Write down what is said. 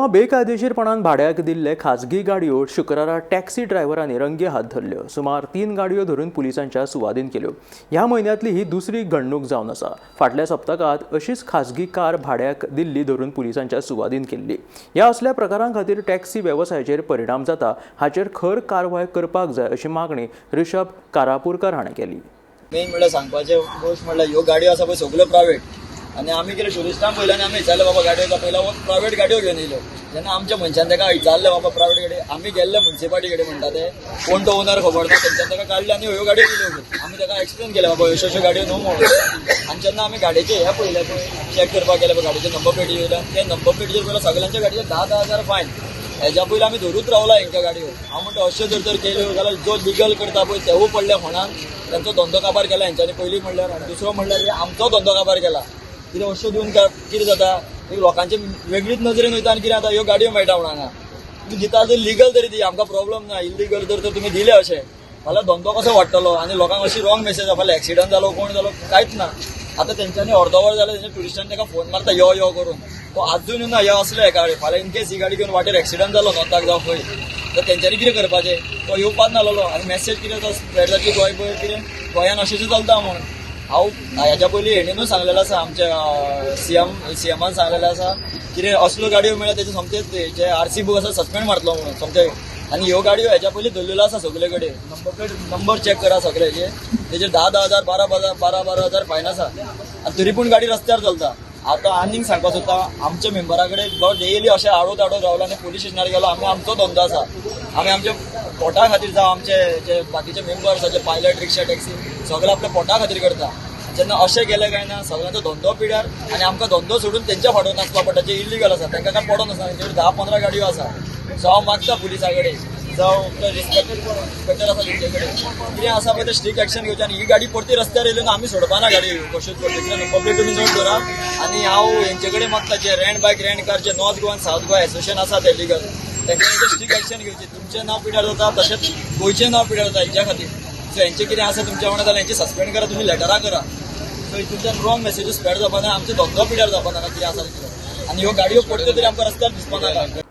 मडगांवां बेकायदेशीरपणान भाड्याक दिल्ले खाजगी गाडयो शुक्रारा टॅक्सी ड्रायव्हरांनी रंगे हात धरल्यो. सुमार 3 गाडयो धरून पुलिसांच्या सुवादीन केल्यो. ह्या म्हयन्यांतली ही दुसरी घडणूक जावन आसा. फाटल्या सप्तकांत अशीच खाजगी कार भाड्याक दिल्ली धरून पुलिसांच्या सुवादीन केल्ली. ह्या असल्या प्रकारां खातीर टॅक्सी वेवसायाचेर परिणाम जाता, हाचेर खर कारवाय करपाक जाय अशी मागणी ऋषभ कारापूरकर हाणें केली. मेन म्हणल्यार सांगपाचें गोश्ट म्हणल्यार ह्यो गाडयो आसा पळय सगळ्यो प्रायवेट, आनी आमी कितें टुरिस्टांक पयल्यान आमी विचारलें बाबा गाडयो आसा पयल्या प्रायवेट गाडयो घेवन येयल्यो. जेन्ना आमच्या मनशान ताका विचारलें बाबा प्रायवेट गाडी, आमी गेल्ले मुन्सिपाल्टी कडेन म्हणटा ते कोण तो ओनर खबर ना, तेंच्यान ताका काडले आनी ह्यो गाडयो दिल्यो. आमी ताका एक्सप्लेन केलें बाबा अश्यो अश्यो गाडयो न्हू म्हणून. आनी जेन्ना आमी गाडयेचे हे पळयले पळय चॅक करपाक गेले पळय गाडयेचे नंबर प्लेटी वयल्यान, ते नंबर प्लेटीचेर पयल्या सगळ्यांच्या गाडयेचे 10-10 हजार फायन. हेज्या पयलीं आमी धरूच रावला हेंच्या गाडयो. हांव म्हणटा अश्यो जर तर केल्यो जाल्यार जो लिगल करता पळय तेवूय पडले फोंडान, तेंचो धंदो काबार केला हेंच्यांनी पयलीं म्हणल्यार. आनी दुसरो म्हणल्यार आमचो धंदो काबार केला. कितें अश्यो दिवन कितें जाता, लोकांचे वेगळीच नजरेन वयता आनी कितें जाता, ह्यो गाडयो मेळटा म्हणून हांगा तुमी दिता जर लिगल तरी दी, आमकां प्रॉब्लम ना. इलिगल जर तर तुमी दिले अशें फाल्यां धंदो कसो वाडटलो आनी लोकांक अशी रॉंग मेसेज, फाल्यां एक्सिडंट जालो कोण जालो कांयच ना. आतां तेंच्यांनी अर्दो वर जालें तेंच्या ट्युरिस्टान ताका फोन मारता यो यो करून, तो आजून ना. हे असले एका फाल्यां इनकेस ही गाडी घेवन वाटेर एक्सिडंट जालो नॉर्थाक जावं खंय तर तेंच्यांनी कितें करपाचें, तो येवपाच नासलो. आनी मेसेज कितें तो स्प्रेड जातली गोंय पळय कितें गोंयान अशें चलता म्हणून. हांव हेज्या पयलीं हेणेनूय सांगलेलें आसा, आमच्या सीएमान सांगलेलें आसा कितें असल्यो गाडयो मेळ्ळ्या तेजे सोमतेच जे आरसी बूक आसा सस्पेंड मारतलो म्हणून सोमते. आनी ह्यो गाडयो हेज्या पयलीं धरलेल्यो आसा सगळे कडेन, नंबर प्लेट नंबर चॅक करा सगळे हेजे, तेजेर 10-10 हजार 12-12 हजार फायन आसा आनी तरी पूण गाडी रस्त्यार चलता. आतां आनीक सांगपाक सोदता आमच्या मेंबरा कडेन डेली अशें आडोत आडोत रावला आनी पोलीस स्टेशनार गेलो. आमी आमचो धंदो आसा, आमी आमच्या पोटा खातीर जावं आमचे जे बाकीचे मेंबर्स आसा जे पायलट रिक्षा टॅक्सी सगळे आपल्या पोटा खातीर करता. जेन्ना अशें गेलें काय ना सगळ्यांचो धंदो पिड्यार आनी आमकां धंदो सोडून तेंच्या फाटून नाचपा पडटा. जे इलिगल आसा तांकां काय पडोन आसा, तेंचे कडेन 10-15 गाडयो आसा. सो हांव मागता पुलिसा कडेन जावं रिस्पेक्टेड कोण इन्स्पेक्टर आसा तेंचे कडेन कितें आसा पळय ते स्ट्रिक्ट एक्शन घेवचें. आनी ही गाडी परती रस्त्यार येयली ना आमी सोडपा ना गाडी कश्योच पडली. नंबर प्लेट तुमी नोट करा. आनी हांव हेंचे कडेन मागता जे रेंट बायक रेंट कार जे नॉर्थ गोवा आनी सावथ गोवा एसोसिएशन आसा ते लिगल तेंच्यांनी स्ट्रिक्ट एक्शन घेवची. तुमचें नांव पिड्यार जाता तशेंच गोंयचें नांव पिड्यार जाता हेंच्या खातीर. सो हेंचें कितें आसा तुमच्या वांगडा जाल्यार हेंचे सस्पेंड करा, तुमी लेटरां करा. सो हितूंतल्यान रॉंग मेसेजीस स्प्रेड जावपा ना, आमचो धंदो पिड्यार जावपा नाका कितें आसा तितलें. आनी ह्यो गाडयो पडट्यो तरी आमकां रस्त्यार दिसपा नाका.